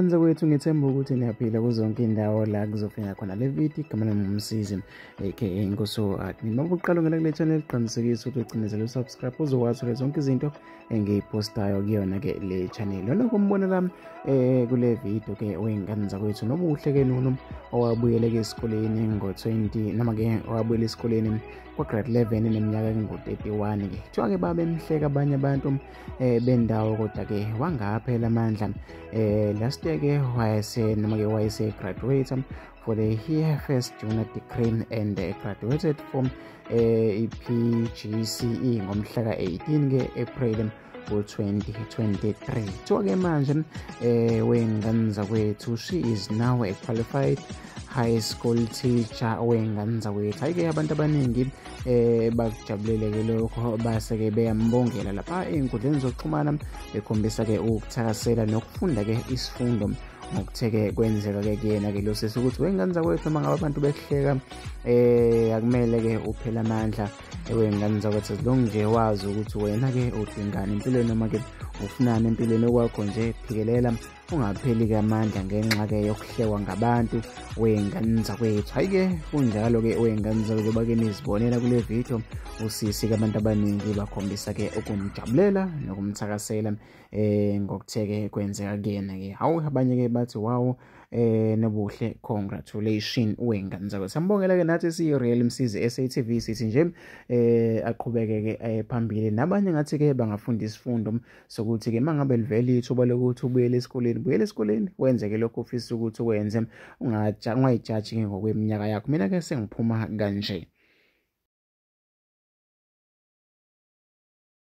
Wey'ngane zakwethu, ngithemba ukuthi niyaphila kuzonke iy'ndawo la kuzofika khona le video. Igama lami nguMsizi, aka Nkosi Admin. Uma uqala ungena kule channel, qinisekisa ukuthi ucinezele usubscribe, uzokwazi ukuthi zonke izinto engiyiphostayo kuyona-ke le channel. Lona kumbona lami kule video ke, wey'ngane zakwethu, Nobuhle ke Nunu, owabuyele-ke esikoleni ngo-20, noma-ke owabuyela esikoleni kwa-grade 11 neminyaka engu-31 ke. Kuthiwa-ke babemhleka abanye abantu bendawo, kodwa-ke wangaphela amandla. Last year ke wayese, noma ke wayese graduate for the year first junior degree and graduated from i-PGCE ngomhla ka-18 ke April ku-2023. Kuthiwa-ke manje, wey'ngane zakwethu, she is now a qualified high school teacher, wey'ngane zakwethu. Hhayi-ke, abantu abaningi bakujabulele-ke lokho, base-ke beyambongela lapha ey'nkundleni zokuxhumana, bekhombisa-ke ukuthakasela nokufunda-ke isifundo ngokuthe-ke kwenzeka-ke kuyena-ke lo sisi, ukuthi wey'ngane zakwethu, uma ngabe abantu bekuhleka, akumele-ke uphele amandla, wey'ngane zakwethu, as long nje wazi ukuthi wena-ke udingani empilweni, noma-ke ufunani empilweni. Okwakho nje, phikelela, ungapheli-ke amandla ngenxa-ke yokuhlekwa ngabantu, wey'ngane zakwethu. Hhayi-ke, kunjalo-ke, wey'ngane zakwethu, bake nizibonela kule video usisi-ke, abantu abaningi bakhombisa-ke ukumjabulela nokumthakasela ngokuthe-ke kwenzeka kuyena-ke. Hawu, abanye-ke bathi, "Wow, Nobuhle, congratulation, wey'ngane zakwethu." Siyambongela-ke nathi siyi-Real Msizi SATV, sithi nje aqhubeke-ke phambili. Nabanye ngathi-ke bangafunda isifundo sokuthi-ke uma ngabe livele ithuba lokuthi ubuyele esikoleni, buyele esikoleni, wenze-ke lokhu ofisa ukuthi ukwenze, ungayijaji-ke ngokweminyaka yakho. Mina-ke sengiphuma kanje.